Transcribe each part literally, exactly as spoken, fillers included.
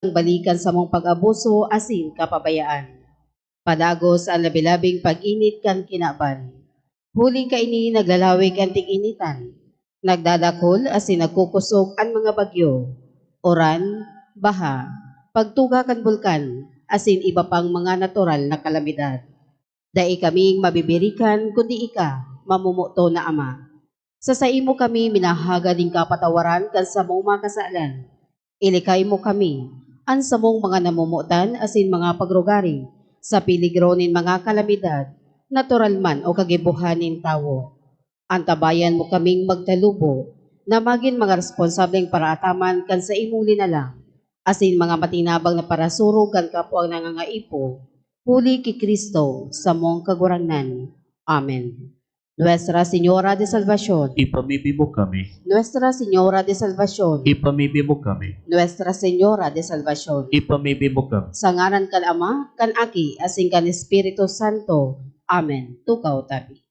balikan samong pag-abuso asin kapabayaan. Padagos an labi-labing pag-init kan kinaban. Huli kaini naglalawig an tig-initan, nagdadakul asin nagkukosog an mga bagyo, uran, baha, pagtuga kan bulkan, asin iba pang mga natural na kalamidad. Dai kaming mabibirikan kundi ika, mamomoton na Ama. Sa saimo kami minahagad nin kapatawaran kan samong mga kasalan. Ilikay mo kami, an samong mga namomotan asin mga pagrugari, sa peligro nin mga kalamidad, natural man o kagibohan nin tawo. Antabayan mo kaming magtalubo, na magin mga responsableng paraataman kan saimong linalang, asin mga matinabang na parasurog kan kapwang nangangaipo, huli ki Cristo, samong Kagurangnan. Amen. Nuestra Señora de Salvacion. Ipamibi mo kami. Nuestra Señora de Salvacion. Ipamibi mo kami. Nuestra Señora de Salvacion. Ipamibi mo kami. Sa ngaran kan Ama, kan Aki, asin kan Espiritu Santo. Amen. Tukaw tabi.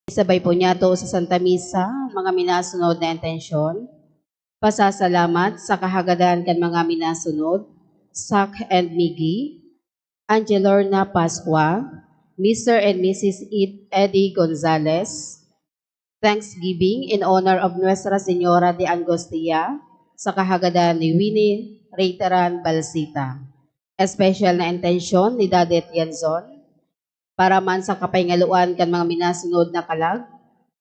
Sabay po niyato sa Santa Misa, mga minasunod na intensyon. Pasasalamat sa kahagadan kan mga minasunod, Sak and Miggy, Angelorna Pascua, Mister and Missus Ed-, Eddie Gonzalez, Thanksgiving in honor of Nuestra Señora de Angostia, sa kahagadan ni Winnie Reiteran Balsita. Espesyal na intensyon ni Daddy Tienzon, para man sa kapahingaloan kan mga minasunod na kalag,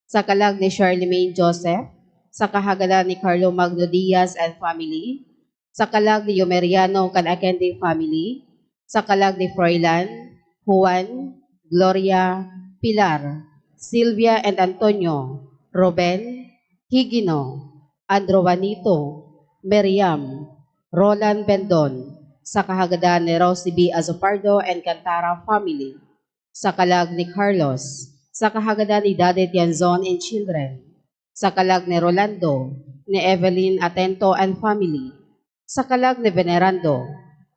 sa kalag ni Charlemagne Joseph, sa kahagadan ni Carlo Magno Diaz and family, sa kalag ni Yomeriano kan Aquende family, sa kalag ni Froilan, Juan, Gloria, Pilar, Silvia and Antonio, Ruben, Higino, Andro Juanito, Miriam, Roland Bendon, sa kahagadan ni Rosie B. Azupardo and Cantara family, sa kalag ni Carlos, sa kahagadan ni Daddy Tienzon and children, sa kalag ni Rolando, ni Evelyn Atento and family, sa kalag ni Venerando,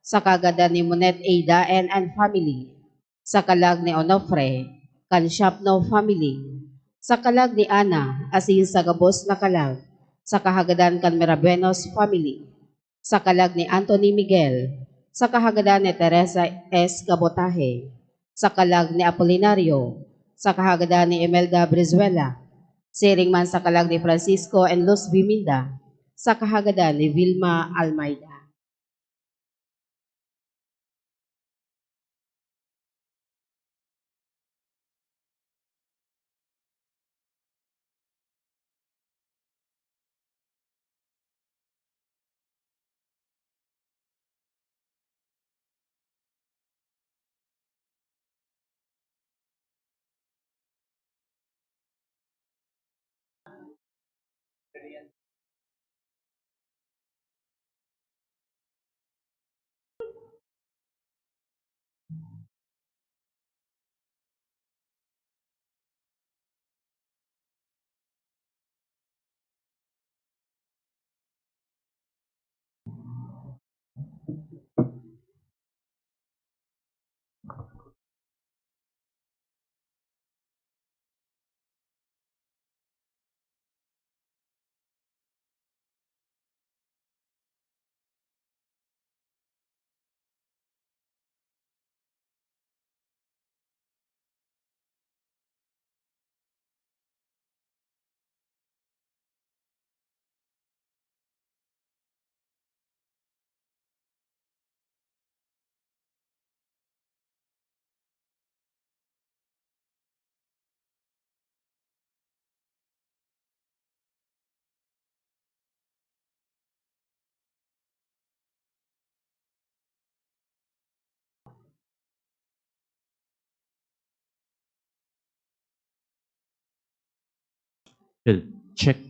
sa kahagadan ni Monet A. Daen and family, sa kalag ni Onofre, kan Shopno family, sa kalag ni Ana, asin sa gabos na kalag, sa kahagadan kan Mirabuenos family, sa kalag ni Anthony Miguel, sa kahagadan ni Teresa S. Cabotaje, sa kalag ni Apolinario, sa kahagadan ni Imelda Brizuela, siring man sa kalag ni Francisco and Luz Biminda, sa kahagadan ni Vilma Almeida. Check.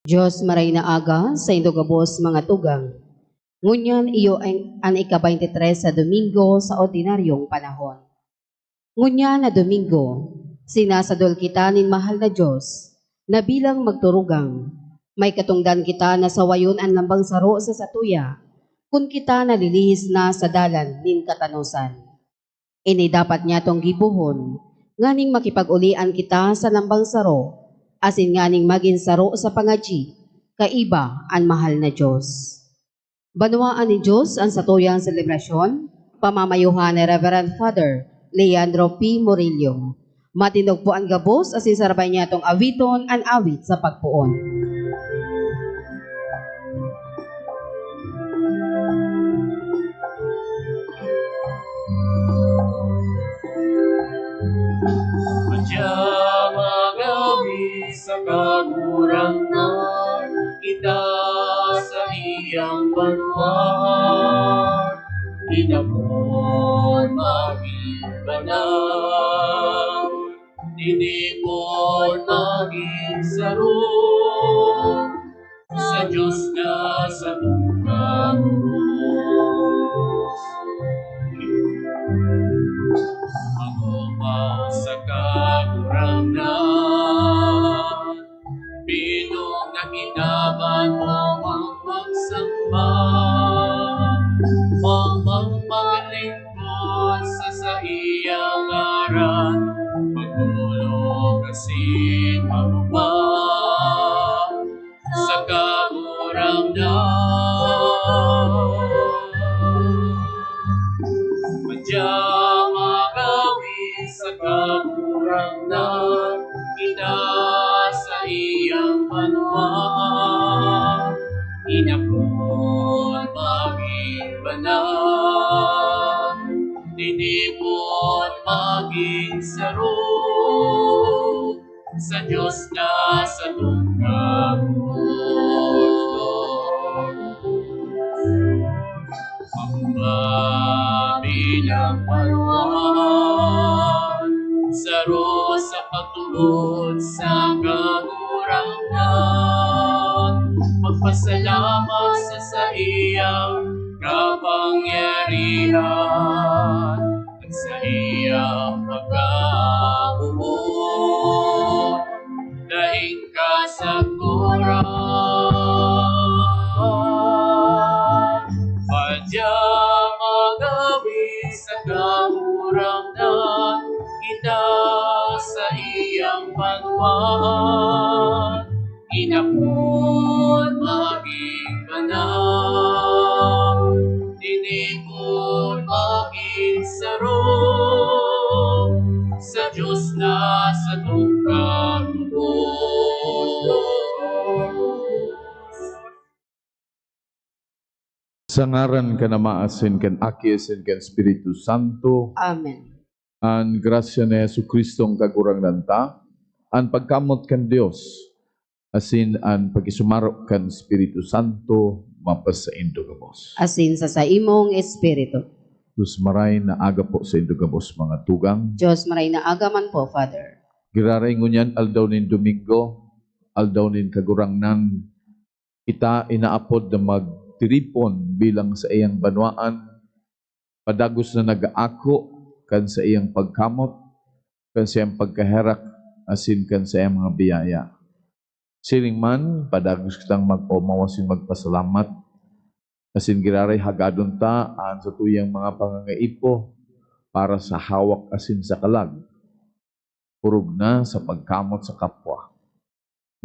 Dios, maray na aga saindo gabos, mga tugang. Ngunyan iyo ang, an ika-baynte tres sa Domingo sa ordinaryong panahon. Ngunyan na Domingo, sinasadol kita nin mahal na Dios na bilang magturugang. May katongdan kita na sawayon an lambang saro sa satuya, kun kita nalilihis na sa dalan nin katanosan. Ini dapat niyatong gibohon, nganing makipag-ulian kita sa lambang saro, asin nganing magin saro sa pangadyi, kaiba an mahal na Dios. Banwaan nin Dios an satuyang selebrasyon, pamamayohan ni Reverend Father Leandro P. Murillo. Matindog po an gabos asin sarabay niyatong awiton an awit sa pagpoon. Madya magawi sa Kagurangnan, kita sa iyang banwaan, inapod magin banal, tinipon magin saro, sa Dios na satong Kagurangnan. Mag-omaw sa Kagurangnan, binuang na kinaban, mamang magsamba, mamang maglingkod sa saiyang ngaran, magdolok asin magmukbang sa Kagurangnan. Madya magawi sa Kagurangnan, kita sa iyang banwaan, inapod magin banal, tinipon magin saro, sa Dios na satong Kagurangnan. Makumbabi ng banwaan, saro sa pagtubod sa Kagurangnan, magpasalamat sa saiyang kapangyarihan. Sa iyang pagkabubuhay, daing kasaguran. Padya magawi sa Kagurangnan, kita sa iyang banwaan, inapod magin banal, tinipon magin saro, sa Dios na satong Kagurangnan. Sa ngaran kan Ama, asin kan Aki, asin kan Espiritu Santo. Amen. An grasya ni Jesu-Cristong Kagurangnan ta, an pagkamot kan Dios, asin an pakisumaro kan Espiritu Santo mapasaindo gabos. Asin sa saimong espiritu. Dios maray na aga po saindo gabos, mga tugang. Dios maray na aga man po, Father. Giraray ngunyan aldaw nin Domingo, aldaw nin Kagurangnan, kita inaapod na magtiripon bilang saiyang banwaan, padagos na nag-aako kan saiyang pagkamot, kan saiyang pagkaherak, asin kan saiyang mga biyaya. Siring man, padagos kitang mag-omaw asin magpasalamat, asin giraray hagadon ta an satuyang mga pangangaipo para sa hawak asin sa kalag. Orog na sa pagkamot sa kapwa.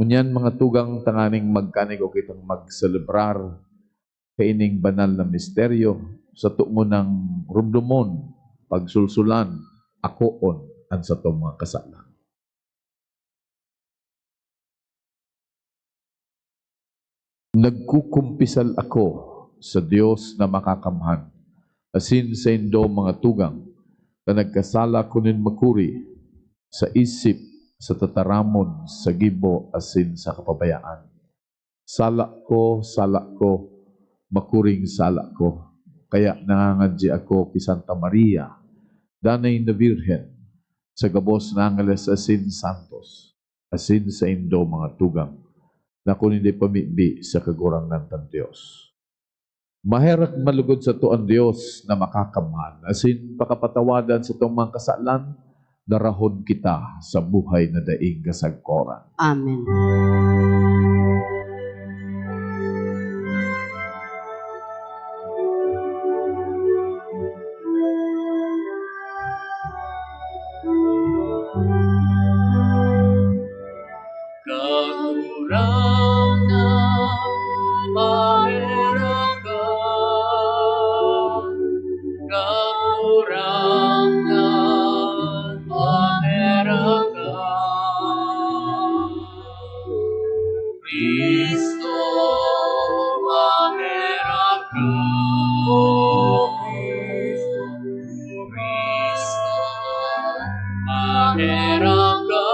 Ngunyan, mga tugang, tanganing magkanigwa kitang magselebrar kaining banal na misteryo, sa toon nang rumdomon, pagsulsulan, akoon an satong mga kasalan. Nagkukumpisal ako sa Dios na Makakamhan, asin saindo, mga tugang, ta nagkasala ako nin makuri sa isip, sa tataramon, sa gibo, asin sa kapabayaan. Sala ko, sala ko, makuring sala ko. Kaya nangangadyi ako ki Santa Maria, Danay na Birhen, sa gabos na angeles asin santos, asin saindo, mga tugang, na kun hindi pamibi sa Kagurangnan tang Dios. Maherak malugod sato an Dios na Makakamhan, asin pakapatawadan satong mga kasalan, darahon kita sa buhay na daing kasagkoran. Amen. Kagurangnan, maherak ka. Kagurangnan, maherak ka. Cristo, maherak ka. O Cristo, maherak ka.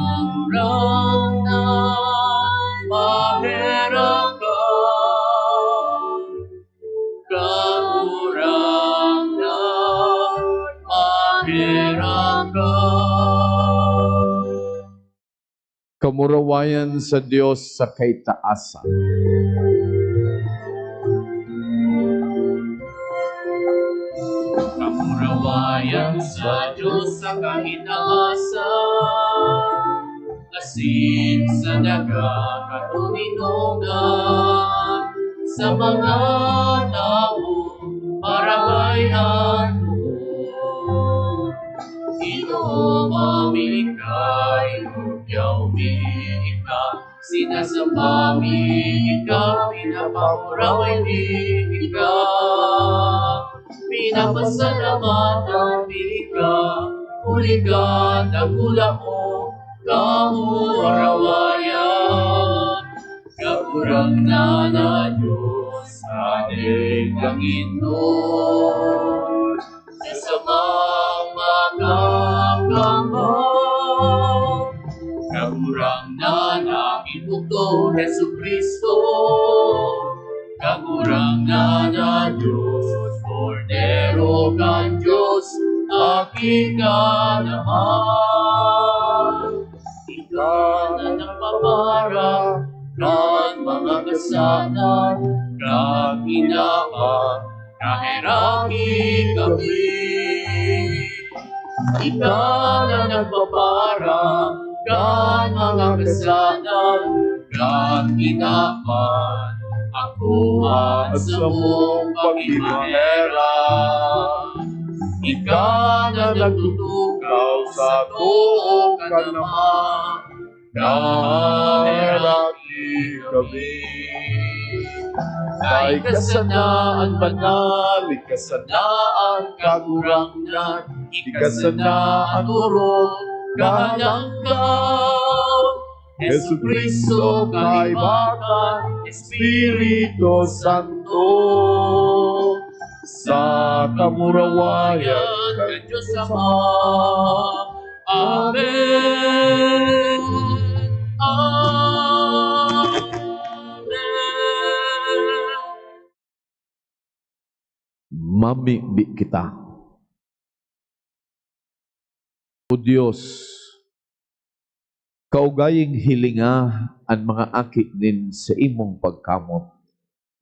Kagurangnan, maherak ka. Kagurangnan, maherak ka. Kamurawayan sa Dios sa kaitaasan. Kamurawayan sa Dios sa kaitaasan, asin sa daga katoninongan, sa mga tawo parahay an loob. Ginoo, maomi ika, inugyaw mi ika, sinasamba mi ika, pinapahuraway mi ika, pinapasalamatan mi ika, huli kan dakula mong kamurawayan. Kagurangnan na Dios, Hadeng Panginoon, sa samang makakamhan. Kagurangnan na Aki bugto, Jesu-Cristo, Kagurangnan na Dios, Kordero kan Dios, Aki ka naman. Ika na nagpapara kan mga kasalan kan inaman, kaheraki kami. Ika na nagpapara kan mga kasalan kan inaman, ako an samong paghimaherak. Ika na nagtutukaw sa too kan Ama, kaheraki kami. Ta ika sana an banal, ika sana an kagurangnan, ika sana an orog, kahalangkaw. Jesu-Cristo, kaiba kan Espiritu Santo, sa kamurawayan kan Dios Ama. Amen. Amen. Mamibi kita. O Dios, kaugaying hilinga an mga aki nin saimong pagkamot,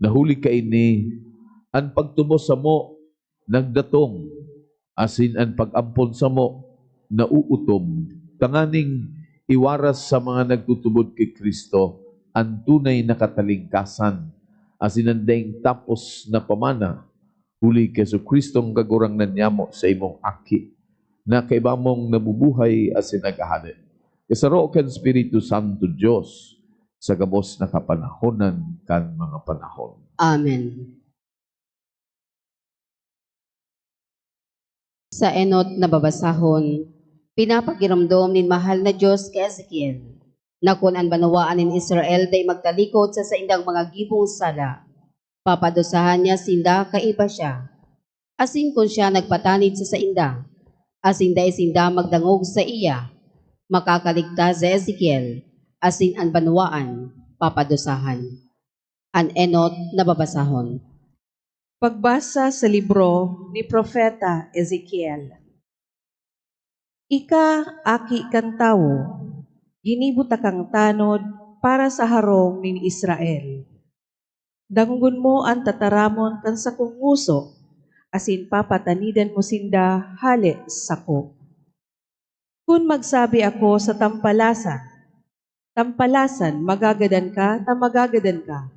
na huli kaini an pagtubos samo nagdatong, asin an pag-ampon samo nauutom, tanganing iwaras sa mga nagtutubod ki Cristo an tunay na katalingkasan asin an daing tapos na pamana, huli ki Jesu-Cristong Kagurangnan nyamo, saimong Aki, na kaiba mong nabubuhay asin naghahade, kasaro kan Espiritu Santo Dios, sa gabos na kapanahonan kan mga panahon. Amen. Sa enot na babasahon, pinapagiromdom nin mahal na Dios ki Ezekiel, na kun an banwaan nin Israel dai magtalikod sa saindang mga gibong sala, papadusahan niya sinda kaiba siya. Asin kun siya nagpatanid sa sainda, asin dai sinda magdangog saiya, makakaligtas si Ezekiel, asin an banwaan papadusahan. An enot na babasahon. Pagbasa sa libro ni Propeta Ezekiel. Ika, aki kan tawo, Ginibo takang tanod para sa harong nin Israel. Dangogon mo an tataramon kan sakong ngoso, asin papatanidan mo sinda hale sako. Kun magsabi ako sa tampalasan, "Tampalasan, magagadan ka ta magagadan ka,"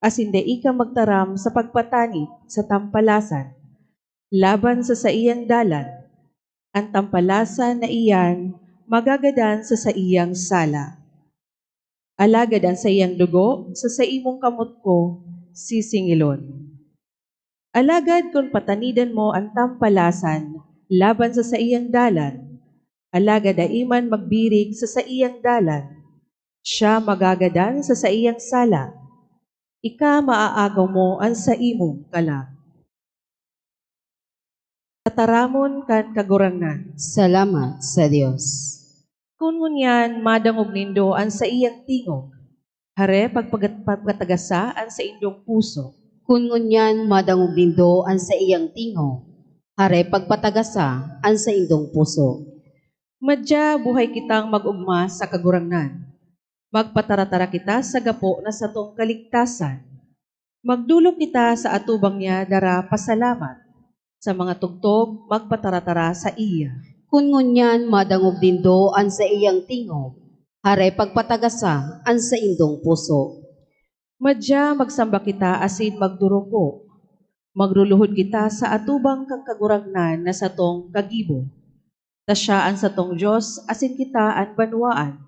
asin dai ka magtaram sa pagpatanid sa tampalasan laban sa saiyang dalan, an tampalasan na iyan magagadan sa saiyang sala. Alagad an saiyang dugo sa saimong kamot ko sisingilon. Alagad kun patanidan mo an tampalasan laban sa saiyang dalan, alagad dai man magbirik sa saiyang dalan, siya magagadan sa saiyang sala. Ika maaagaw mo an saimong kalag. Tataramon kan Kagurangnan. Salamat sa Dios. Kun ngunyan madangog nindo an saiyang tingog, hare pagpagat-, pagpatagasa an saindong puso. Kun ngunyan madangog nindo an saiyang tingog, hare pagpatagasa an saindong puso. Madya buhay kitang mag-ogma sa Kagurangnan. Magpataratara kita sa gapo na satong kaligtasan. Magdolok kita sa atubang niya dara pasalamat. Sa mga tugtog, magpataratara saiya. Kun ngunyan madangog nindo an saiyang tingog, hare pagpatagasa an saindong puso. Madya magsamba kita asin magduruko. Magruluhod kita sa atubang kan Kagurangnan na satong kagibo. Ta siya an satong Dios asin kita an banwaan,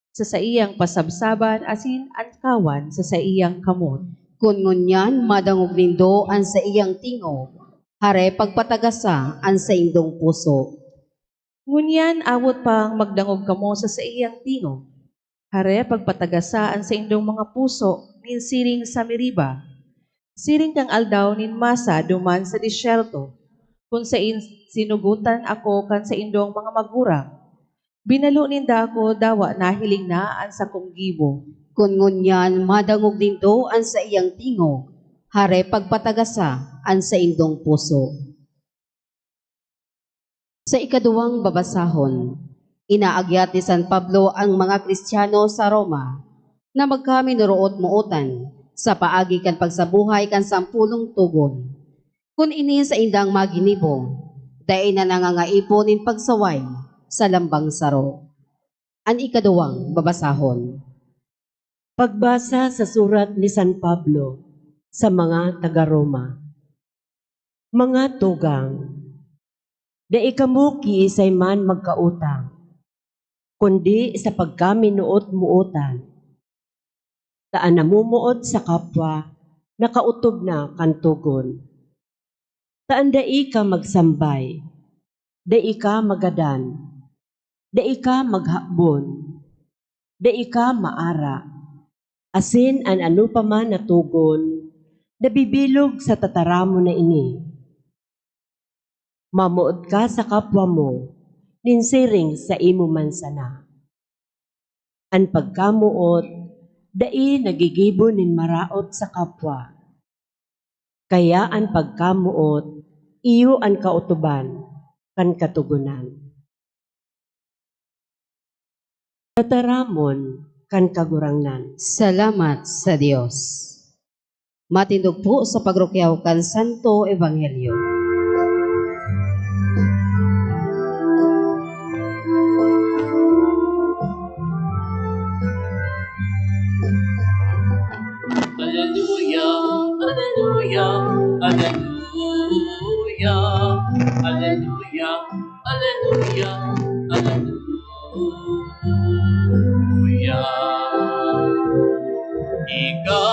sa saiyang pasabsaban asin an kawan sa saiyang kamot. Kun ngunyan madangog nindo an saiyang tingog, hare pagpatagasa an saindong puso. Ngunyan awot pang magdangog kamo sa saiyang tingog, hare pagpatagasa an saindong mga puso nin siring sa Meriba, siring kan aldaw nin Masa duman sa desyerto, kun sain sinugotan ako kan saindong mga magurang. Binalo ninda ako, dawa nahiling na an sakong gibo. Kun ngunyan madangog nindo an saiyang tingog, hare pagpatagasa an saindong puso. Sa ikaduwang babasahon, inaagyat ni San Pablo ang mga Kristiyano sa Roma na magkaminoroot-mootan sa paagi kan pagsabuhay kan sampolong togon. Kun ini saindang maginibo, dai na nangangaipo nin pagsaway sa lambang saro. An ikaduwang babasahon. Pagbasa sa surat ni San Pablo sa mga taga-Roma. Mga tugang, dai kamo kiisay man magkautang, kundi sa pagkaminoot-mootan. Ta an namomoot sa kapwa, nakaotob na kan togon. Ta an dai ka magsambay, dai ka magadan, dai ka maghabon, dai ka maara, asin an ano pa man na togon, nabibilog sa tataramon na ini. Mamoot ka sa kapwa mo, nin siring sa imo man sana. An pagkamoot dai nagigibo nin maraot sa kapwa. Kaya an pagkamoot iyo an kautoban kan Katogonan. Tataramon kan Kagurangnan. Salamat sa Dios. Matindog po sa pagrukyaw kan Santo Ebanghelyo. Aleluya, aleluya, aleluya, aleluya, aleluya, aleluya. Ika,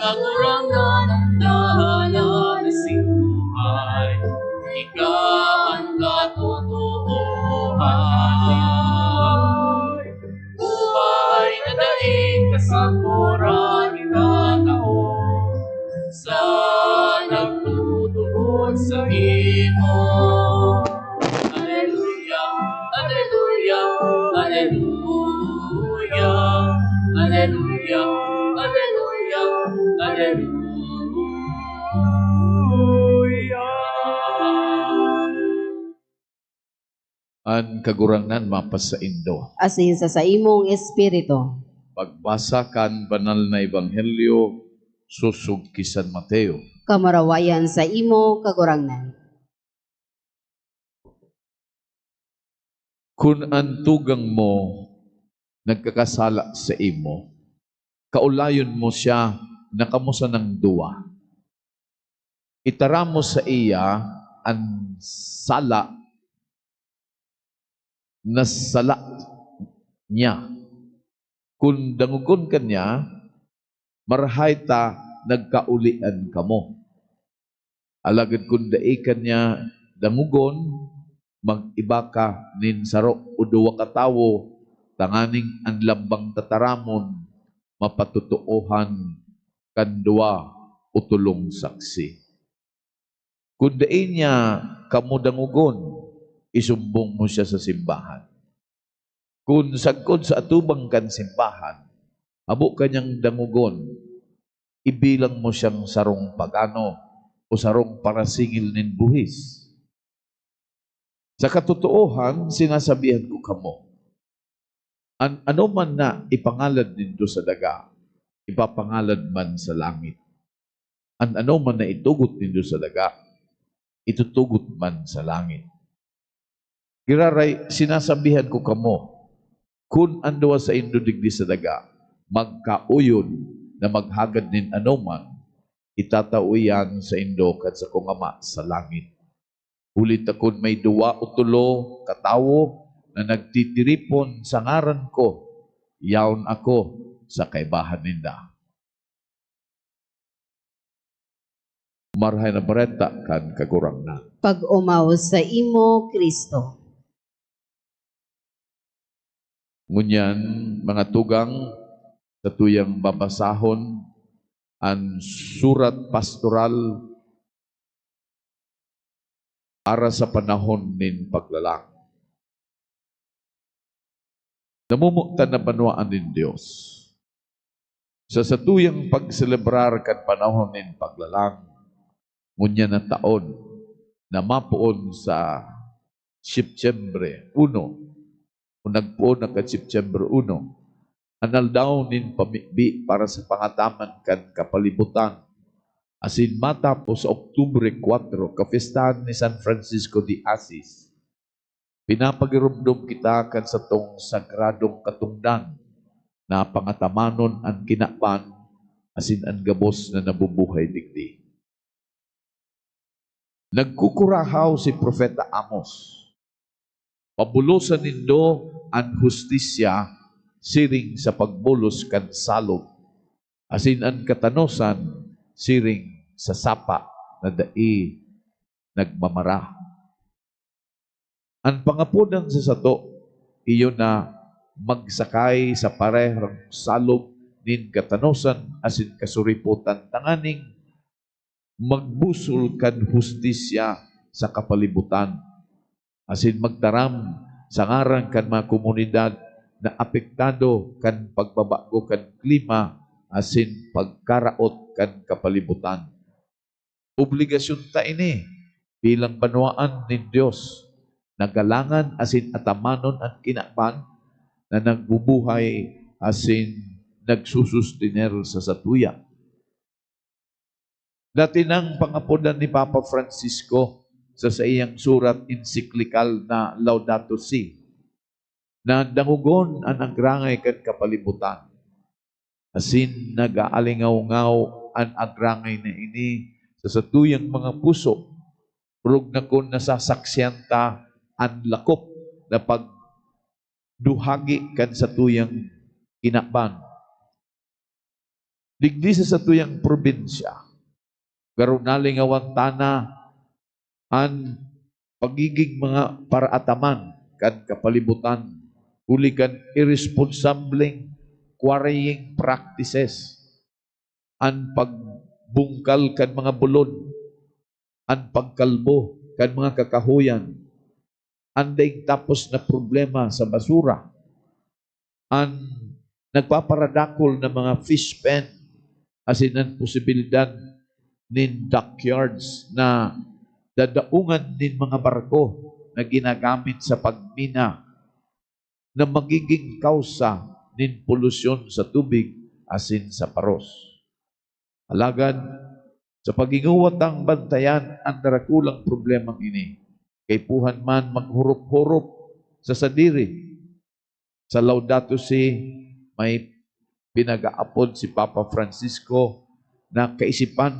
Kagurangnan, an dalan asin buhay. Ika an katotoohan. Buhay na daing kasakoran itatao sa nagtutubod saimo. Aleluya, aleluya, aleluya, aleluya, aleluya, aleluya. An Kagurangnan mapasaindo. Asin sa saimong espiritu. Pagbasa kan Banal na Ebanghelyo sosog ki San Mateo. Kamurawayan saimo, Kagurangnan. Kun an tugang mo nagkakasala saimo, kaolayon mo siya na kamo sanang duwa. Itaram mo saiya an sala na sala niya. Kun dangogon ka niya, marahay ta nagkaolian kamo. Alagad kun dai ka niya dangogon, mag-iba ka nin saro o duwa ka tawo, tanganing an lambang tataramon mapatotoohan kan duwa o tolong saksi. Kun dai niya kamo dangogon, isumbong mo siya sa simbahan. Kun sagkod sa atubang kan simbahan, habo ka niyang dangogon, ibilang mo siyang sarong pagano o sarong parasingil nin buhis. Sa katotoohan, sinasabihan ko kamo, an anoman na ipangalad nindo sa daga, ipapangalad man sa langit. An anoman na itugot nindo sa daga, itutugot man sa langit. Giraray, sinasabihan ko kamo, kun an duwa saindo digdi sa daga magkaoyon na maghagad nin anoman, itatao iyan saindo kan sakong Ama sa langit. Huli ta kun may duwa o tolo katawo na nagtitiripon sa ngaran ko, yaon ako sa kaibahan ninda. Marahay na Bareta kan Kagurangnan. Pag-omaw saimo, Cristo. Ngunyan, mga tugang, satuyang babasahon an surat pastoral para sa panahon nin paglalang. Namomotan na banwaan nin Dios. Sa satuyang pagselebrar kan panahon nin paglalang, ngunyan na taon na mapoon sa Setyembre uno, o nagpoon na kan Setyembre uno, an aldaw nin pamibi para sa pangataman kan kapalibutan, asin matapos sa Oktubre kuwatro, kapyestahan ni San Francisco de Assis. Pinapagiromdom kita kan satong sagradong katongdan na pangatamanon an kinaban asin an gabos na nabubuhay digdi. Nagkukurahaw si Propeta Amos, "Pabulosan nindo an hustisya siring sa pagbulos kan salog, asin an katanosan siring sa sapa na dai nagmamara." An pangapodan sa sato, iyo na magsakay sa parehong salog nin katanosan asin kasuripotan tanganing magbusol kan hustisya sa kapalibutan, asin magtaram sa ngaran kan mga komunidad na apektado kan pagbabago kan klima asin pagkaraot kan kapalibutan. Obligasyon ta ini bilang banwaan nin Dios na galangan asin atamanon an kinaban na nagbubuhay asin nagsusustener sa satuya. Dati nang pangapodan ni Papa Francisco sa saiyang surat ensiklikal na Laudato Si, na dangogon an agrangay kan kapalibutan. Asin nag-aalingawngaw an agrangay na ini sa satuyang mga puso, orog na kun nasasaksian ta an lakop na pagduhagi kan satuyang kinaban. Digdi sa satuyang probinsya, garo nalingawan ta na an pagiging mga paraataman kan kapalibutan huli kan iresponsableng quarrying practices, an pagbungkal kan mga bulod, an pagkalbo kan mga kakahoyan, an daing tapos na problema sa basura, an nagpaparadakul na mga fish pen, asin an posibilidad nin dockyards na dadaungan nin mga barko na ginagamit sa pagmina na magiging kausa nin polusyon sa tubig asin sa paros. Alagad, sa paghinguwa tang bantayan an darakulang problemang ini, kaipuhan man maghurop-hurop sa sadiri. Sa Laudato Si', may pinag-aapod si Papa Francisco na kaisipan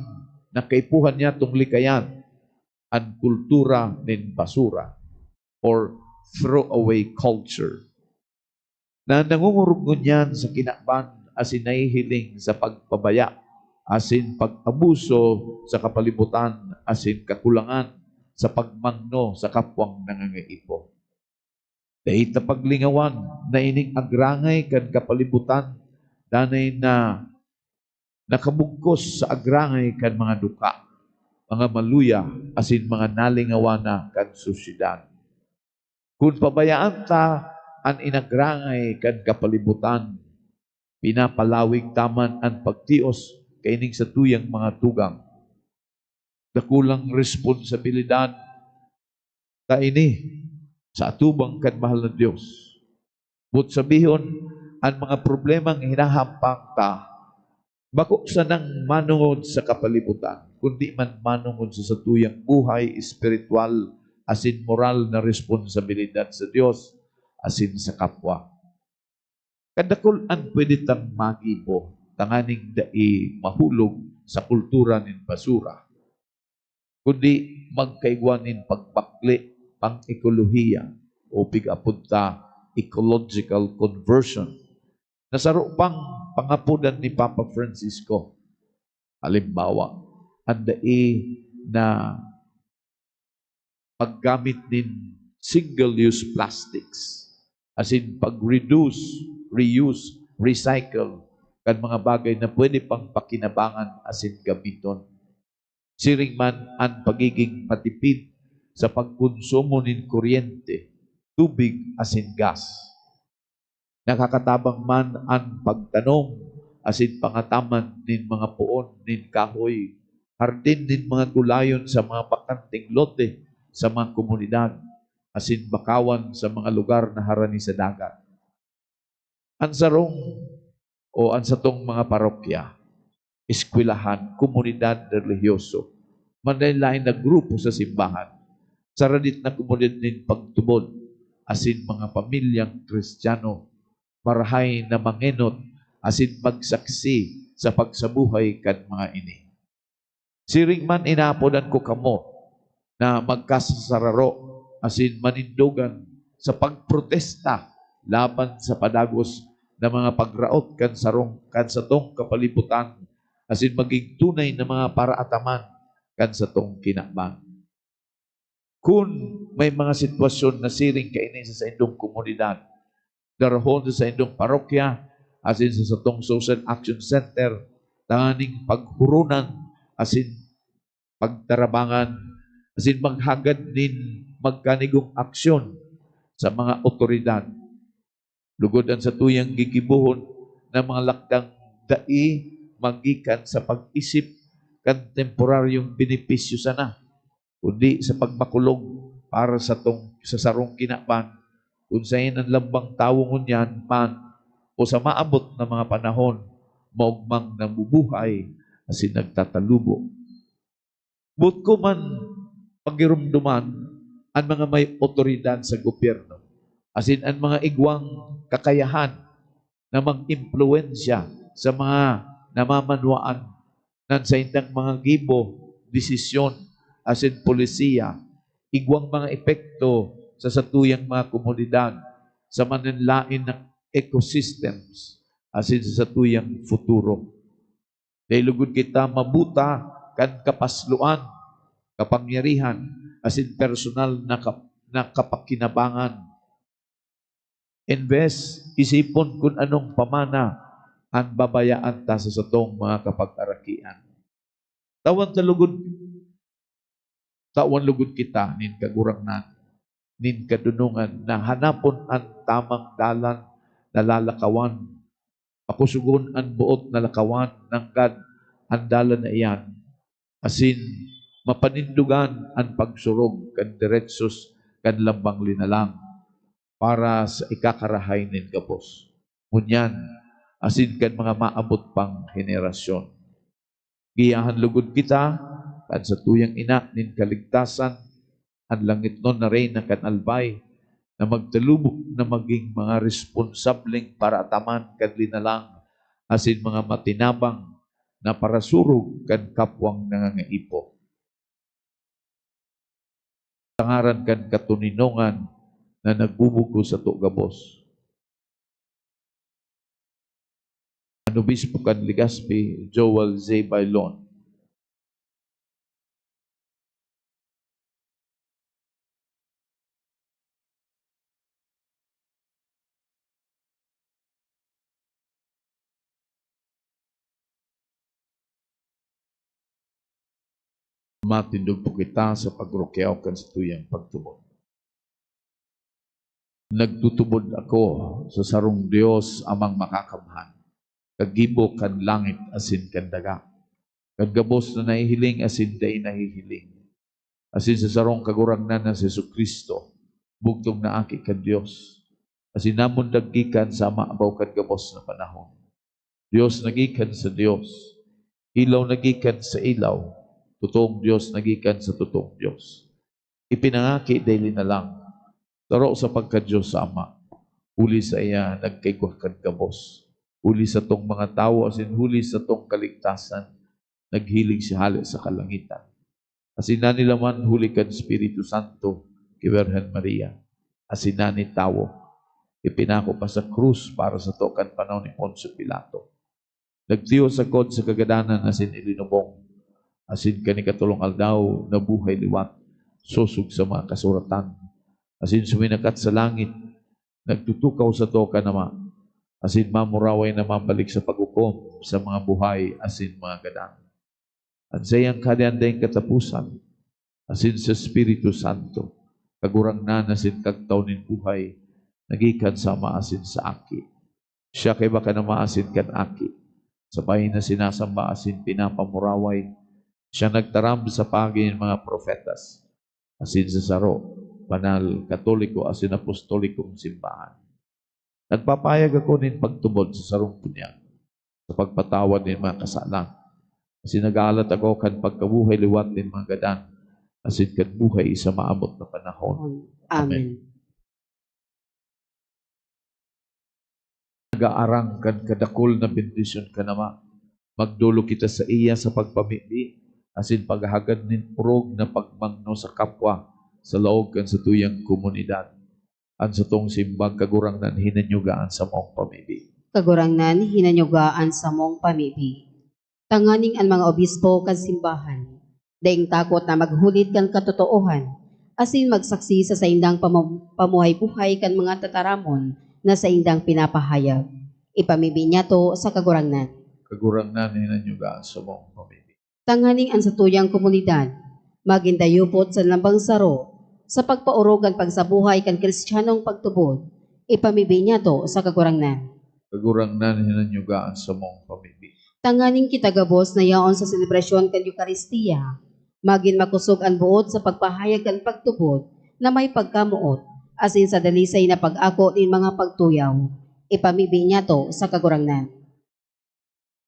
na kaipuhan niyatong likayan an kultura nin basura or throwaway culture, na nangungorog ngunyan sa kinaban asin nahihiling sa pagpabaya asin pag-abuso sa kapalibutan asin kakulangan sa pagmangno sa kapwang nangangaipo. Dai ta paglingawan na ining agrangay kan kapalibutan danay na nakabugkos sa agrangay kan mga duka, mga maluya, asin mga nalingawan na kan sosyedad. Kun pabayaan ta an inagrangay kan kapalibutan, pinapalawig ta man an pagtios kaining satuyang mga tugang. Dakulang responsabilidad ta ini sa atubang kan mahal na Dios. Boot sabihon, an mga problemang hinahampang ta, bako sanang manongod sa kapalibutan, kundi man manongod sa satuyang buhay espiritual asin moral na responsabilidad sa Dios asin sa kapwa. Kadakul an pwede tang magibo tanganing dai mahulog sa kultura nin basura, kundi magkaigwa nin pagbakle, pang-ekolohiya, o pig-apod ta, ecological conversion, na saro pang pangapodan ni Papa Francisco. Halimbawa, an dai na paggamit nin single-use plastics, asin pag-reduce, reuse, recycle kan mga bagay na pwede pang pakinabangan asin gamiton. Siring man an pagiging matipid sa pagkonsumo nin kuryente, tubig asin gas. Nakakatabang man an pagtanom asin pangataman nin mga poon nin kahoy, hardin nin mga gulayon sa mga bakanteng lote sa mga komunidad, asin bakawan sa mga lugar na harani sa dagat. An sarong o an satong mga parokya, eskwelahan, komunidad relihiyoso, manlaen-laen na grupo sa simbahan, sa radit na komunidad nin pagtubod, asin mga pamilyang Kristiyano, marahay na mangenot asin magsaksi sa pagsabuhay kan mga ini. Siring man, inaapodan ko kamo na magkasasararo asin manindogan sa pagprotesta laban sa padagos na mga pagraot kan sarong, kan satong kapalibutan asin maging tunay na mga paraataman kan satong kinaban. Kun may mga sitwasyon na siring kaini sa saindong komunidad, darahon sa saindong parokya asin sa satong Social Action Center, tanganing paghuronan asin pagtarabangan asin maghagad nin magkanigong aksyon sa mga awtoridad. Lugod an satuyang gigibohon na mga lakdang dai magikan sa pag-isip kan temporaryong benepisyo sana, kundi sa pagmakulog para sa tong-, sa sarong kinaban, kun saen an lambang tawo ngunyan man o sa maabot na mga panahon, maogmang nabubuhay asin nagtatalubo. Boot ko man pagiromdoman an mga may awtoridad sa gobyerno, asin an mga igwang kakayahan na mag-impluwensya sa mga namamanwaan nan saindang mga gibo, desisyon, asin polisiya, igwang mga epekto sa satuyang mga komunidad, sa manlaen na ecosystems, asin sa satuyang futuro. Dai lugod kita mabuta kan kapasloan, kapangyarihan, asin personal na kap-, na kapakinabangan. Imbes, isipon kun anong pamana an babayaan ta sa satong mga kapagarakian. Tawan ta lugod, tawan lugod kita nin Kagurangnan, nin kadonongan na hanapon an tamang dalan na lalakawan, pakosogon an boot na lakawan, nanggad an dalan na iyan, asin mapanindogan an pagsurog kan deretsos kan lambang linalang para sa ikakarahay nin gabos, ngunyan asin kan mga maabot pang henerasyon. Giyahan lugod kita kan satuyang Ina nin kaligtasan, an langitnon na Reyna kan albay, na magtalubok na magin mga responsableng paraataman kan linalang asin mga matinabang na parasurog kan kapwang nangangaipo. Sa ngaran kan katoninongan na nagbubugos sato gabos, an Obispo kan Legazpi, Joel Z. Bailon. Matindog po kita sa pagrukyaw kan satuyang pagtubod. Nagtutubod ako sa sarong Dios, Amang Makakamhan, kagibo kan langit asin kan daga, kan gabos na nahihiling asin dai nahihiling, asin sa sarong Kagurangnan na si Jesu-Cristo, bugtong na Aki kan Dios, asin namundag gikan sa Ama abaw kan gabos na panahon. Dios na gikan sa Dios, ilaw na gikan sa ilaw, totoong Dios na gikan sa totoong Dios. Ipinangaki daily na lang, saro sa pagka-Dios sa Ama, huli saiya nagkaigwa kan gabos, huli satong mga tawo asin huli satong kaligtasan, naghiling siya hale sa kalangitan. Asin nanilaman huli kan Espiritu Santo ki Birhen Maria, asin nanitawo, ipinako pa sa krus para sato kan panahon ni Poncio Pilato. Nagtiyo sagkod sa kagadanan asin ilinubong, asin kan ikatolong aldaw nabuhay liwat, sosog sa mga kasuratan, asin suminakat sa langit, nagtutukaw sato kan Ama, asin mamuraway na mabalik sa paghukom sa mga buhay asin mga gadan. An saiyang Kahadean daing kataposan, asin sa Espiritu Santo, Kagurangnan asin Kagtao nin buhay, na gikan sa Ama asin sa Aki. Siya kaiba kan Ama asin kan Aki, sabay na sinasamba asin pinapamuraway. Siya nagtaram sa paagi nin mga propetas, asin sa saro, banal, katoliko asin apostolikong simbahan. Nagpapahayag ako nin pagtubod sa sarong bunyag, sa pagpatawad nin mga kasalan, asin nag-aalat ako kan pagkabuhay liwat nin mga gadan, asin kan buhay sa maabot na panahon. Amen. Amen. Nag-aarang kan kadakul na bendisyon kan Ama, magdolok kita saiya sa pagpamibi asin paghahagad nin orog na pagmangno sa kapwa sa laog kan satuyang komunidad. An satong simbag, Kagurangnan, hinanyuga an samong pamibi. Kagurangnan, hinanyuga an samong pamibi. Tanganing an mga obispo kan simbahan daing takot na maghulit kan katotoohan asin magsaksi sa saindang pamo-, pamuhay-buhay kan mga tataramon na saindang pinapahayag. Ipamibi niyato sa Kagurangnan. Kagurangnan, hinanyuga an samong pamibi. Tanganing an satuyang komunidad magin dayupot sa lambang saro sa pagpaorog kan pagsabuhay kan Kristiyanong pagtubod, ipamibi niyato sa Kagurangnan. Kagurangnan, hinanyuga an samong pamibi. Tanganing kita gabos na yaon sa selebrasyon kan Eukaristia, magin makosog an boot sa pagpahayag kan pagtubod na may pagkamoot, asin sa dalisay na pag-ako nin mga pagtuyaw, ipamibi niyato sa Kagurangnan.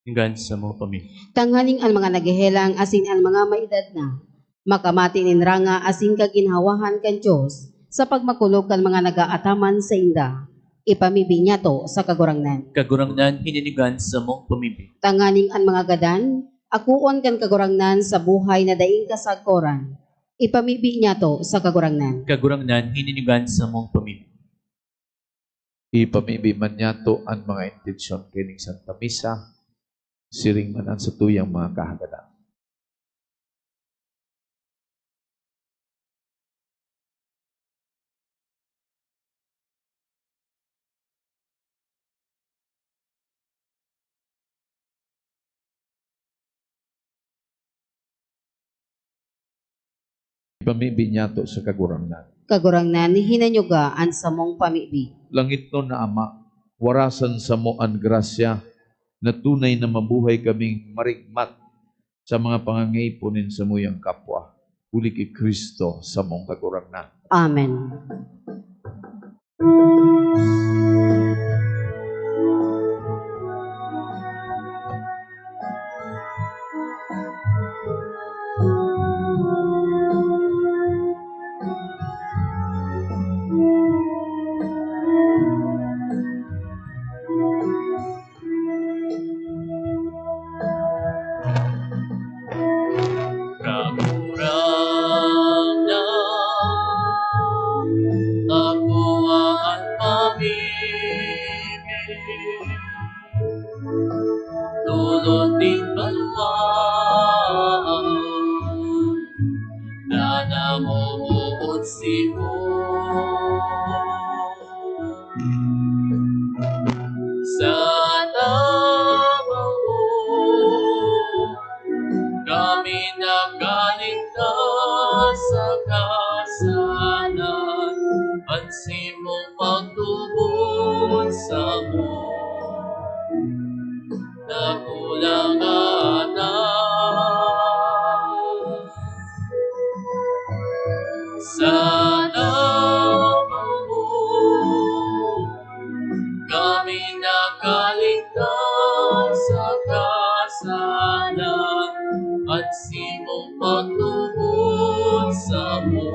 Hinggan sa mga pamilya. Tanganing an mga naghehelang asin an mga maedad na makamati nin ranga asin kaginhawahan kan Dios sa pagmakulog kan mga nag-aataman sainda, ipamibi niyato sa Kagurangnan. Kagurangnan, hinanyuga an samong pamibi. Tanganing an mga gadan akoon kan Kagurangnan sa buhay na daing kasagkoran, ipamibi niyato sa Kagurangnan. Kagurangnan, hinanyuga an samong pamibi. Ipamibi man niyato an mga intensyon kaining Santa Misa, siring man an satuyang mga kahagadan. Ipamibi niyato sa Kagurangnan. Kagurangnan, hinanyuga an samong pamibi. Langitnon na Ama, warasan samo an grasya na tunay na mabuhay kaming marigmat sa mga pangangaipo nin samuyang kapwa. Huli ki Cristo samong Kagurangnan. Amen. Kagurangnan, ako an mamimibi, tulod nin banwaan na namomoot simo. Sa tabang mo, kami nakaligtas sa kasalanan, an simong pagtubod samo, dakulang atan. Sa tabang mo, kami nakaligtas sa kasalanan, an simong pagtubod samo,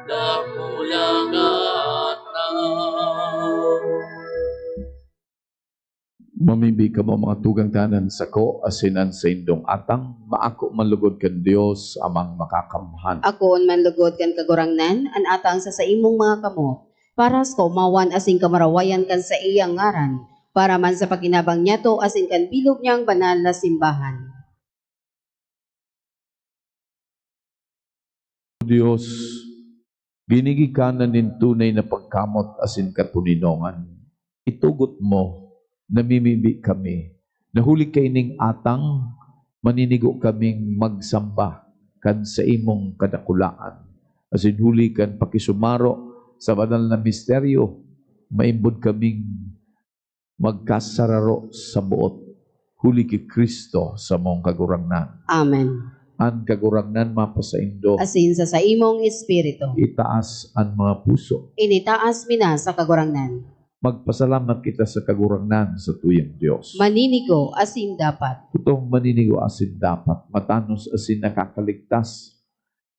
dakulang atan. Mamibi kamo, mga tugang, dangan an sako asin an saindong atang, maako man lugod kan Dios, Amang Makakamhan. Akoon man lugod kan Kagurangnan, an atang sa saimong mga kamot, para sa kaomawan asin kamurawayan kan saiyang ngaran, para man sa pakinabang niyato asin kan bilog niyang banal na simbahan. Dios, ginigikanan nin tunay na pagkamot asin katoninongan, itugot mo, namimibi kami, na huli kaining atang, maninigo kaming magsamba kan saimong kadakulaan, asin huli kan pakisumaro sa banal na misteryo, maimbod kaming magkasararo sa boot, huli ki Cristo samong Kagurangnan. Amen. An Kagurangnan mapasaindo. Asin sa saimong espiritu. Itaas an mga puso. Initaas mi na sa Kagurangnan. Magpasalamat kita sa Kagurangnan, satuyang Dios. Maninigo asin dapat. Totong maninigo asin dapat, matanos asin nakakaligtas.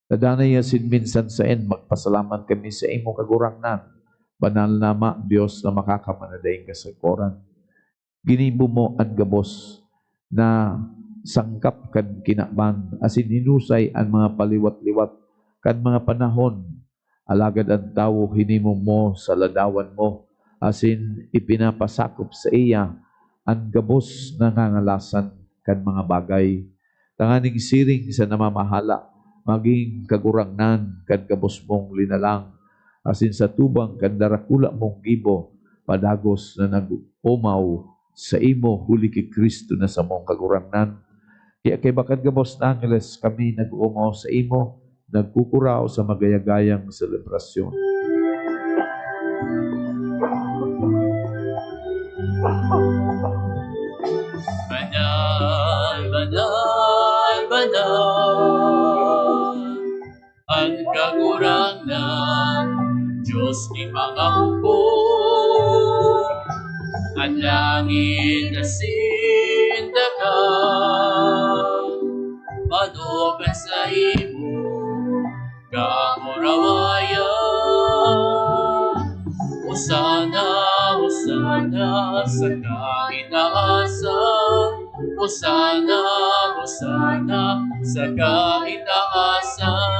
Danay asin minsan saen, magpasalamat kami sa imo, Kagurangnan, banal na Ama, Dios na Makakamhan na daing kasakoran. Ginibo mo an gabos na sangkap kan kinaban, asin hinusay an mga paliwat-liwat kan mga panahon. Alagad an tawo hinimo mo sa ladawan mo, asin ipinapasakop saiya an gabos na ngangalasan kan mga bagay, tanganing siring sa namamahala, magin kagurangnan kan gabos mong linalang, asin sa tubang kan darakula mong gibo, padagos na nag-omaw saimo huli ki Cristo na samong Kagurangnan. Kaya kaiba kan gabos na angeles kami nag-oomaw saimo, nagkukuraw sa magayagayang selebrasyon. Banal, banal, banal, an Kagurangnan, Dios nin mga hukbo. An langit asin daga madopet saimo kamurawayan. Hosana, Hosana sa kaitaasan. Hosana, Hosana sa kaitaasan.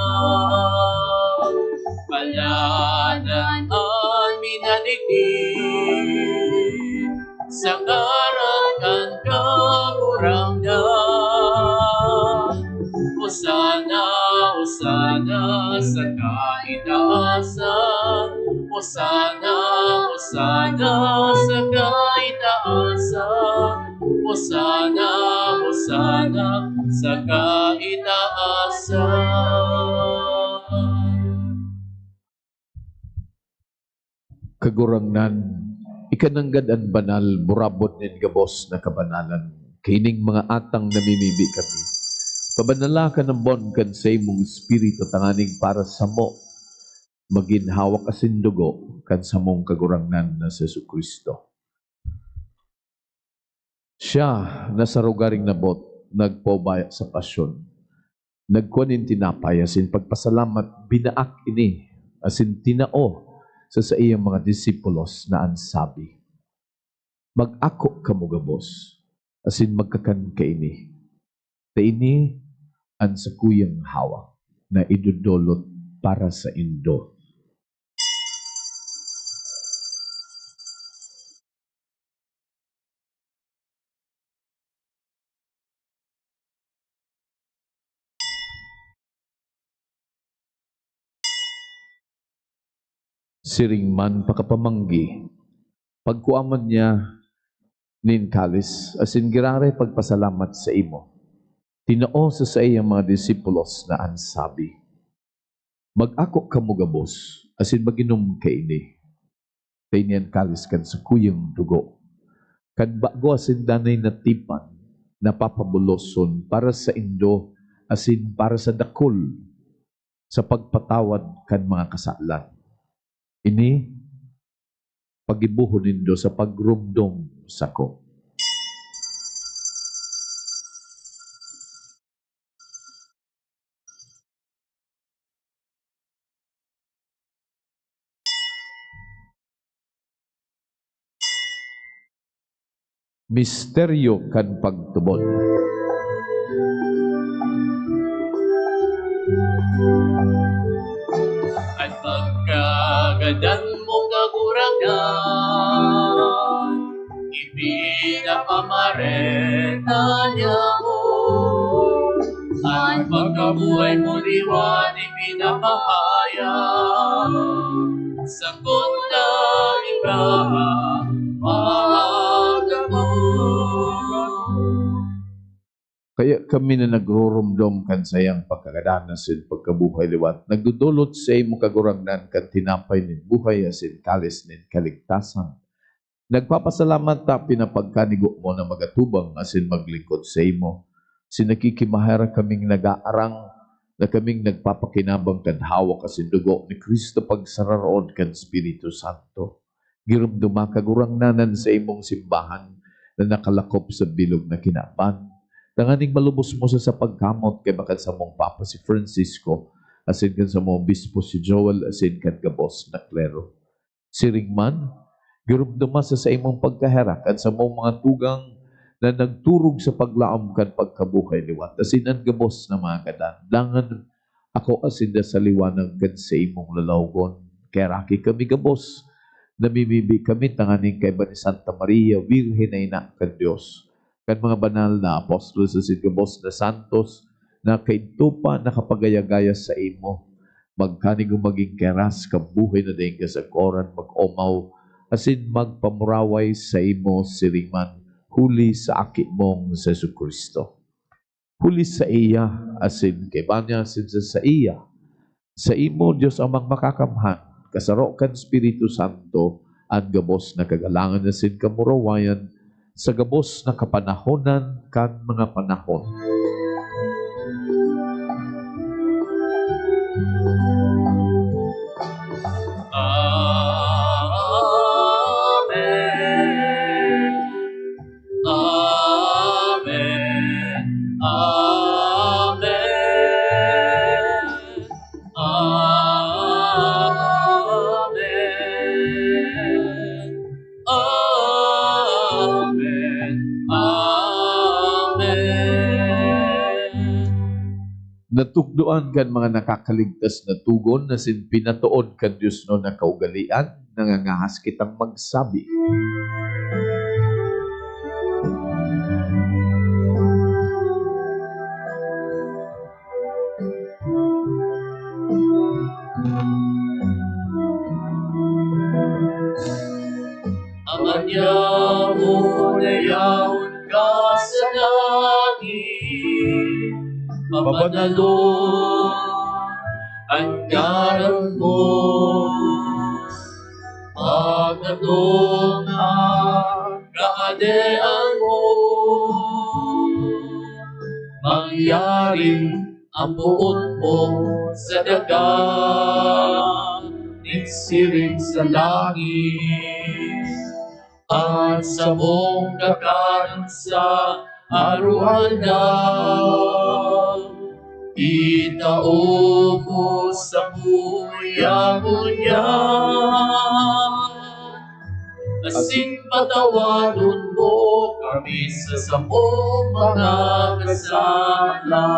Paladan an minadigdi sa ngaran kan Kagurangnan. Hosana, Hosana sa kaitaasan. Hosana, Hosana sa kaitaasan. Hosana, Hosana sa kaitaasan. Kagurangnan, ika nanggad an banal, burabod nin gabos na kabanalan. Kaining mga atang namimibi kami, Pabanala ka nambon kan saimong espiritu tanganing para samo magin hawak asin dugo kan samong Kagurangnan na si Jesu-Cristo. Siya na sa rogaring nabot nagpaubaya sa pasyon. Nagkua nin tinapay asin pagpasalamat, binaak ini asin tinao sa saiyang mga disipulos na an sabi, "Mag-ako kamo gabos asin magkakan kaini, ta ini an sakuyang hawak na idodolot para saindo." Siring man pakapamanggi, pagkua man niya nin kalis asin giraray pagpasalamat saimo, tinao sa saiyang mga disipulos na an sabi, "Mag-ako kamo gabos asin mag-inom kaini, ta ini an kalis kan sakuyang dugo, kan bago asin danay na tipan na papabuloson para saindo asin para sa dakul sa pagpatawad kan mga kasalan. Ini pagibohon nindo sa pagromdom sako." Misteryo kan pagtubod. An pagkagadan mo, Kagurangnan, ipinapamareta niamo. An pagkabuhay mo liwat ipinapahayag, sakot na ika maaga mo. Kaya kami na nagroromdom kan saiyang pagkagadan asin pagkabuhay liwat, nagdodolot saimo, Kagurangnan, kan tinapay nin buhay asin kalis nin kaligtasan. Nagpapasalamat ta pinapagkanigo mo na magatubang asin maglingkod saimo. Asin nakikimaherak kaming nagaarang na kaming nagpapakinabang kan hawak asin dugo ni Cristo pagsararoon kan Espiritu Santo. Giromdoma, Kagurangnan, an saimong simbahan na nakalakop sa bilog na kinaban, tanganing malubos mo sa, sa pagkamot kaiba kan samong Papa si Francisco, asin kan samong Obispo si Joel, asin kan gabos na klero. Siring man, giromdoma sa saimong pagkaherak an samong mga tugang na nagturog sa paglaom kan pagkabuhay liwat, asin an gabos na mga gadan. Dangan akoa sinda sa liwanag kan saimong lalawogon. Kaheraki kami gabos, namimibi kami tanganing kaiba ni Santa Maria, Birhen na Ina kan Dios, kan mga banal na apostoles asin gabos na santos na kaidto pa nakapagaya-gaya saimo, magkanigo magin keras kan buhay na daing kasakoran, mag-omaw asin magpamuraway saimo siring man huli sa Aki mong si Jesu-Cristo. Huli saiya, asin kaiba niya, asin sa saiya, saimo, Dios Amang Makakamhan, kasaro kan Espiritu Santo, an gabos na kagalangan asin kamurawayan, sa gabos na kapanahonan kan mga panahon. Amen. Amen. Amen. Amen. Amen. Amen. Natukdoan kan mga nakakaligtas na togon asin pinatood kan diosnon na kaugalean, nangangahas kitang magsabi. Ama niamo na yaon ka sa langit, pabanalon an ngaran mo, magdatong an kahadean mo, mangyari Rin ang buot mo sa daga, nin siring sa langit. At samong kakanon sa aroaldaw, itao mo sa buya ngunyan. Asin patawadon mo kami sa samong mga kasala,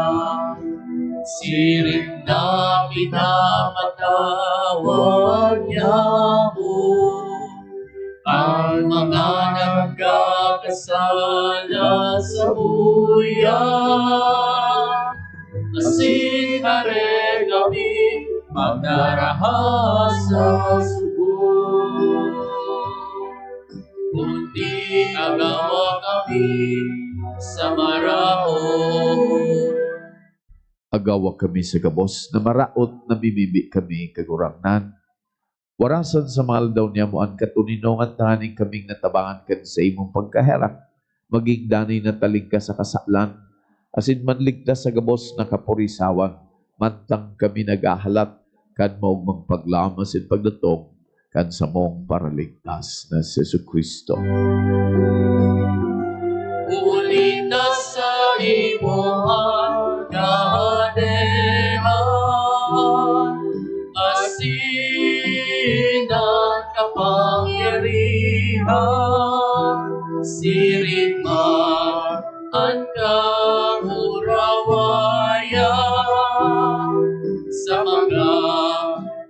siring na pinapatawad niamo an mga nagkakasala samuya. Asin hare kami magdaraha sa sugo, kundi agawa kami sa maraot. Agawa kami sa gabos na maraot, namimibi kami, Kagurangnan. Warasan sa mga aldaw niamo an katoninongan tanganing kaming natabangan kan saimong pagkaherak, maging danay na taling ka sa kasalan, asin manligtas sa gabos na kapurisawan, mantang kami naghahalat kan maogmang paglaom asin pagdatong kan samong Paraligtas na si Jesu-Cristo. Huli ta sa imo an kahadean, asin an kapangyarihan, siring man an kamurawayan sa mga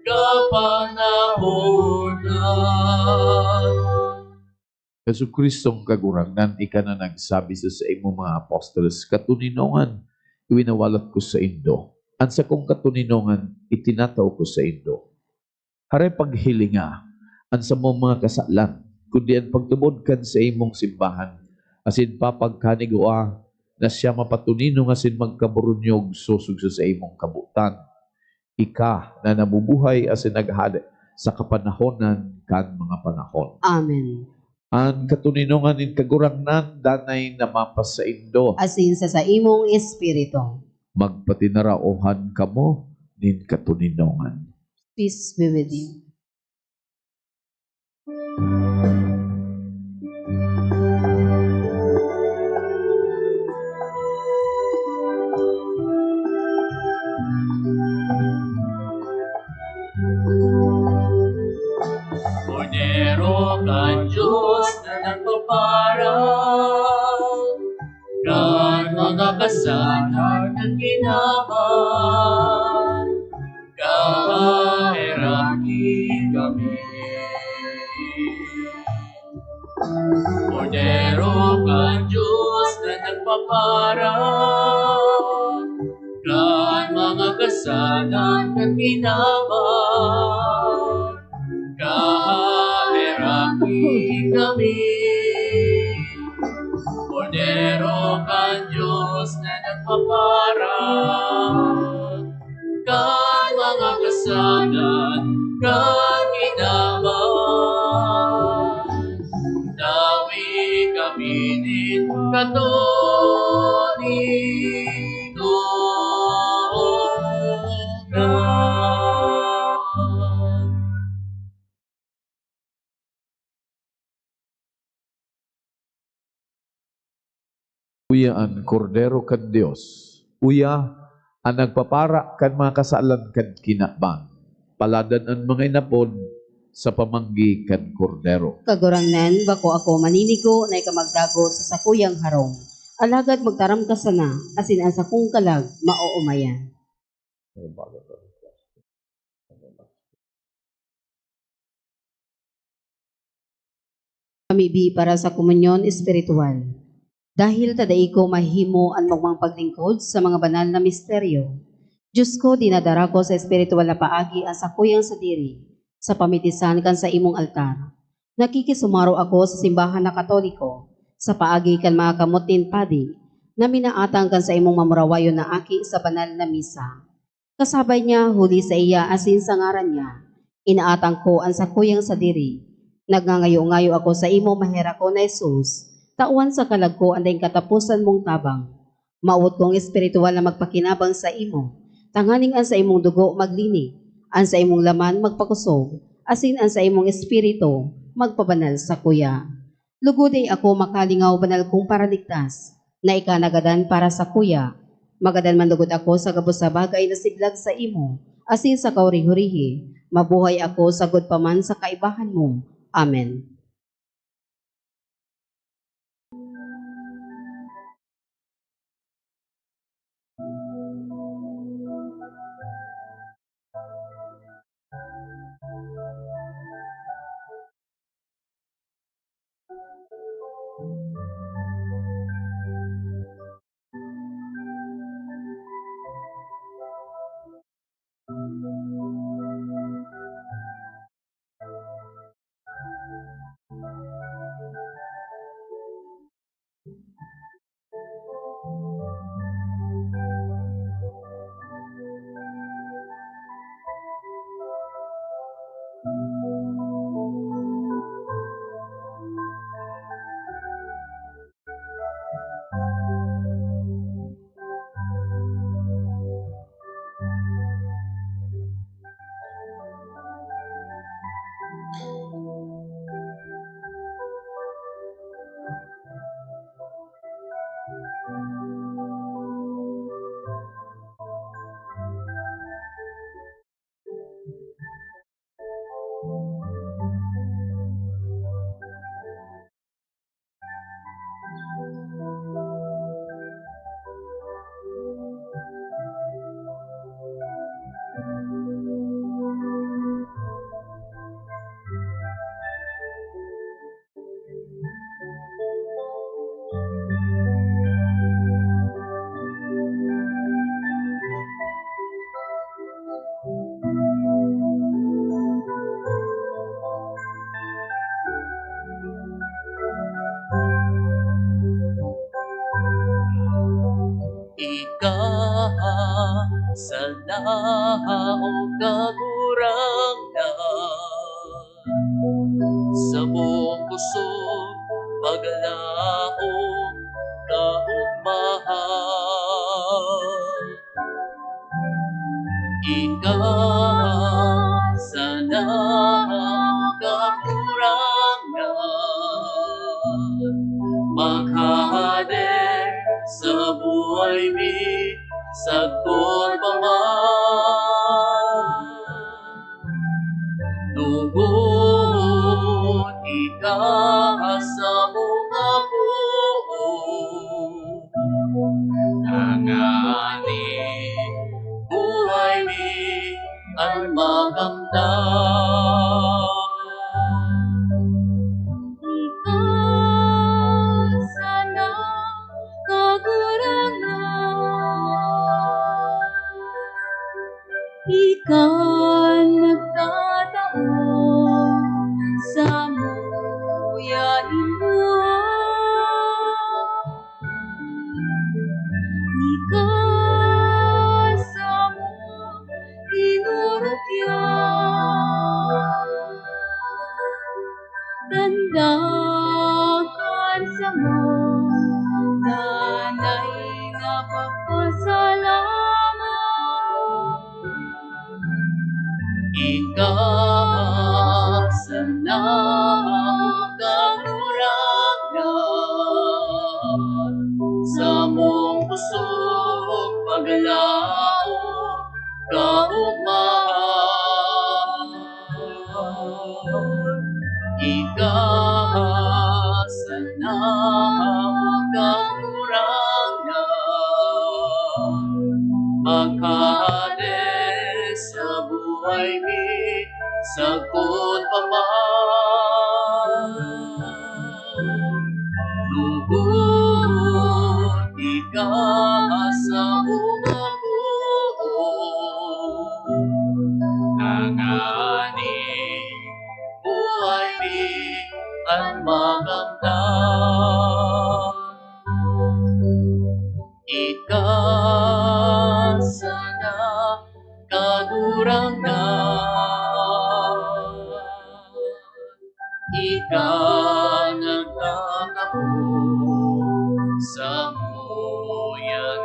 kapanahonan. Jesu-Cristong Kagurangnan, ika na nagsabi sa saimong mga apostoles, "Katoninongan, iwinawalat ko saindo. An sakong katoninongan, itinatao ko saindo." Hare paghilinga an samong mga kasalan, kundi an pagtubod kan saimong simbahan, asin papagkanigua na siya mapatoninong asin magkaburunyog sosog sa saimong kabotan. Ika na nabubuhay asin naghahade sa kapanahonan kan mga panahon. Amen. An katoninongan nin Kagurangnan danay na mapasaindo. Asin sa saimong espiritu. Magpatinaraohan kamo nin katoninongan. Peace be with you. Kordero kan Dios na nagpaparang kan mga kasalan kan kinaban, kaheraki kami. Kordero kan Dios na nagpaparang kan mga kasalan kan kinaban, kaheraki kami. Kordero kan Dios na nagpaparang kan mga kasalan kan kinaban, dawi kami nin katoninongan. Uya an Kordero kan Dios. Uya an nagpapara kan mga kasalan kan kinaban. Paladan an mga inapod sa pamanggi kan Kordero. Kagurangnan, bako ako maninigo na ika magdago sa sakuyang harong. Alagad magtaram ka sana, asin an sakong kalag maoomayan. Pamibi para sa komunyon espiritual. Dahil ta dai ko mahimo an magmang paglingkod sa mga banal na misteryo, Diyos ko, dinadara ko sa espiritual na paagi an sakuyang sadiri sa pamitisan kan saimong altar. Nakikisumaro ako sa simbahan na Katoliko sa paagi kan mga kamot nin padi na minaatang kan saimong mamurawayon na aki sa banal na misa. Kasabay niya, huli saiya asin sa ngaran niya, inaatang ko an sakuyang sadiri. Nagngangayo-ngayo ako saimo, maherak ko na Jesus, tawan sa kalag ko an daing kataposan mong tabang. Mawot kong espiritual na magpakinabang saimo, tanganing an saimong dugo maglinig, an saimong laman magpakosog, asin an saimong espiritu magpabanal sakuya. Lugod dai ako makalingaw, banal kong Paraligtas, na ika nagadan para sakuya. Magadan man lugod ako sa gabos na bagay na siblag saimo, asin sa kaurihurihi, mabuhay ako sagkod pa man sa kaibahan mo. Amen. Ika sana, o Kagurangnan, samong pusog paglaom kaogmahan. Ika sana, Kagurangnan, maghahade sa buhay mi sagkod pa man. Lugod ika sa mga poon, tanganing buhay mi an makamtan. Ika sana, Kagurangnan, ika nagtatao samuya nin buhay. Ika samo tinurukian, tanda kan samo, danay na pagpasalamat. Ika sana, Kagurangnan, samong pusog paglaom kaogmahan. Ika sana, Kagurangnan, maghahade sa buhay mi sagkod pa man. Lugod ika sa mga poon, tanganing buhay mi an makamtan. Ika sana, Kagurangnan, ika nagtatao samuya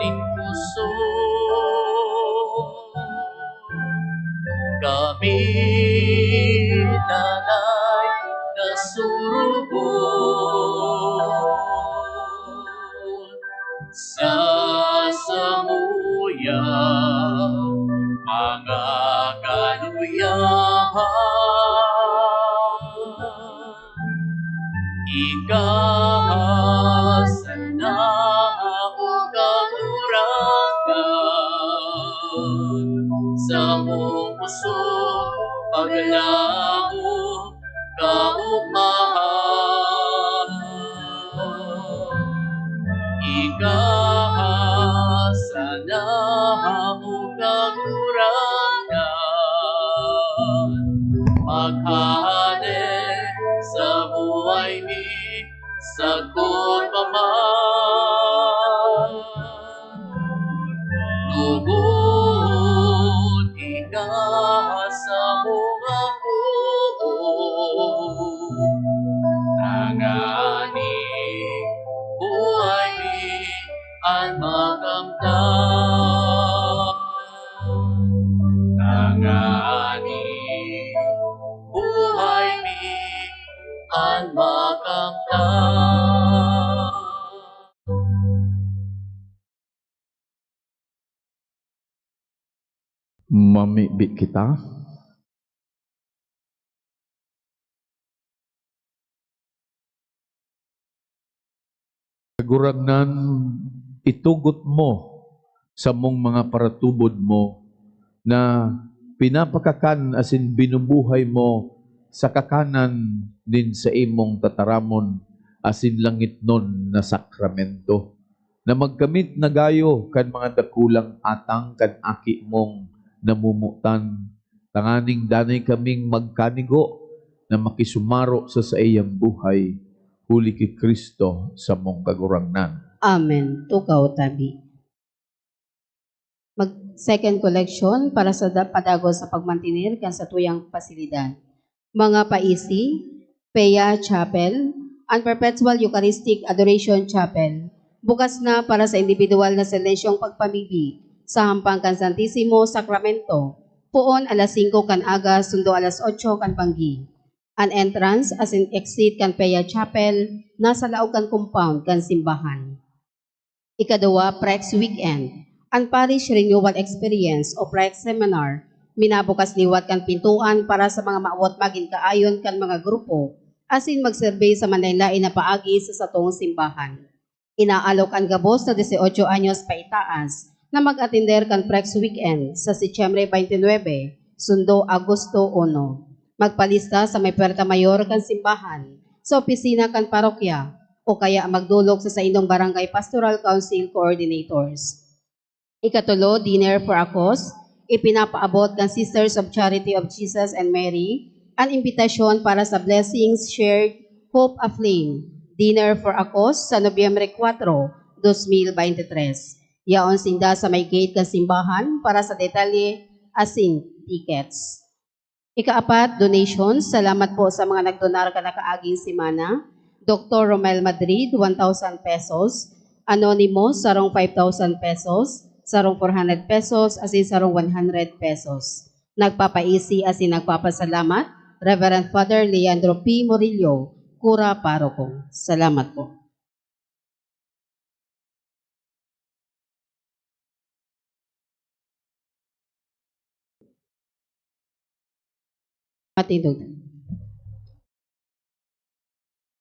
Ika sana ako kagurangnan, samong pusog paglaom kaogmahan. Ika sana ako kagurangnan, maghahade sa buhay mi sagkod pa man. Lugod ika sa mga puon, tanganing buhay mi an makamtan. Tanganing buhay mi an makamtan. Mamibi kita. Kagurangnan, itugot mo samong mga paratubod mo na pinapakakan asin binubuhay mo sa kakanan nin saimong tataramon asin langitnon na sakramento, na magkamit na gayo kan mga dakulang atang kan Aki mong namomotan, tanganing danay kaming magkanigo na makisumaro sa saiyang buhay, huli ki Cristo samong Kagurangnan. Amen. Tukaw tabi. Mag-, second collection para sa da-, padagos sa pagmantener kan satuyang pasilidad. Mga paisi, Pea Chapel, an Perpetual Eucharistic Adoration Chapel, bukas na para sa individual na silensyong pagpamibi sa hampang kan Santisimo Sakramento, poon alas singko kan aga, sundo alas otso kan banggi. An entrance asin exit kan Pea Chapel nasa laog kan compound kan simbahan. Ikaduwa, Prex Weekend. An Parish Renewal Experience o Prex Seminar, minabukas liwat kan pintoan para sa mga mawot magin kaayon kan mga grupo, asin magserbi sa manlaen-laen na paagi sa satong simbahan. Inaalok an gabos na dieciocho anyos paitaas na mag-atender kan Prex Weekend sa Setyembre twenty-nine, sundo Agosto uno. Magpalista sa may Puerta Mayor kan simbahan, sa opisina kan parokya, o kaya magdolok sa saindong Barangay Pastoral Council Coordinators. Ikatulo, Dinner for a Cause. Ipinapaabot kan Sisters of Charity of Jesus and Mary an imbitasyon para sa Blessings Shared, Hope Aflame Dinner for a Cause sa Nobyembre kuwatro, dos mil bente tres. Yaon sinda sa may gate kan simbahan para sa detalye asin tickets. Ikaapat, donations. Salamat po sa mga nagdonar kan nakaaging semana. Doktor Romel Madrid, one thousand pesos. Anonymous, sarong five thousand pesos, sarong four hundred pesos, asin sarong one hundred pesos. Nagpapaisi asin nagpapasalamat, Reverend Father Leandro P. Murillo, Kura Paroko. Salamat po. Matindog.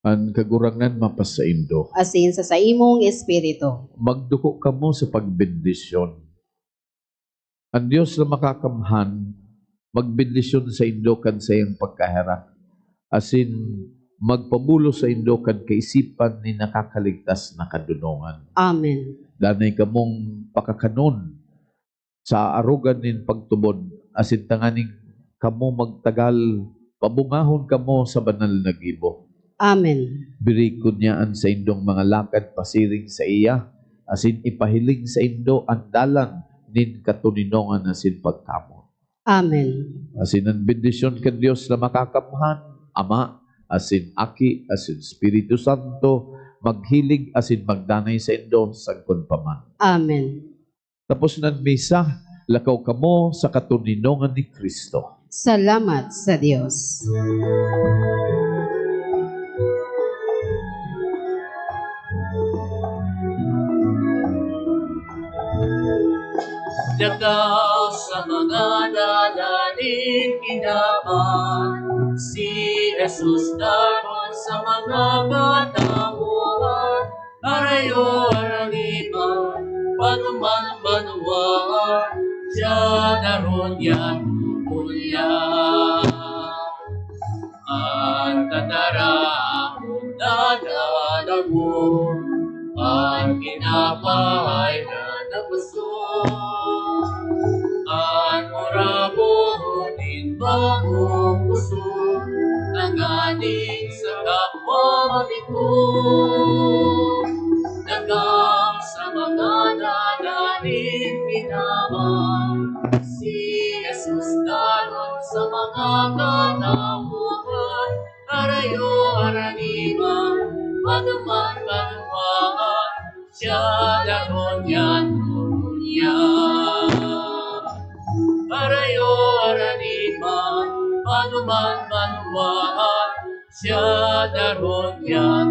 An Kagurangnan mapasaindo. Asin sa saimong espiritu. Magduko kamo sa pagbendisyon. An Dios na Makakamhan magbendisyon saindo kan saiyang pagkaherak, asin magpabulos saindo kan kaisipan nin nakakaligtas na kadonongan. Amen. Danay kamong pakakanon sa aarogan nin pagtubod, asin tanganing kamo magtagal, pabungahon kamo sa banal na gibo. Amen. Birikon niya an saindong mga lakad pasiring saiya, asin ipahiling saindo an dalan nin katoninongan asin pagkamoot. Amen. Asin an bendisyon kan Dios na Makakamhan, Ama, asin Aki, asin Espiritu Santo, maghilig asin magdanay saindo sagkod pa man. Amen. Tapos nan misa, lakaw kamo sa katoninongan ni Cristo. Salamat sa Dios. Lakaw sa mga dalan nin kinaban, si Jesus dagon sa mga katawohan, harayo, haraniman, panuman, banwaan, siya daron yan, ngunyan. An tataramon, dadadamon, an kinapahay na nabasog, an murabo nin bagong puso, tanganing sa kapwa malikot. Dagang sa mga nananing pinaman, si Jesus daron sa mga katawohan, harayo, haraniman, panuman, banwaan, siya daron yan, ngunyan. Harayo, haraniman, panuman, banwaan, siya daron yan,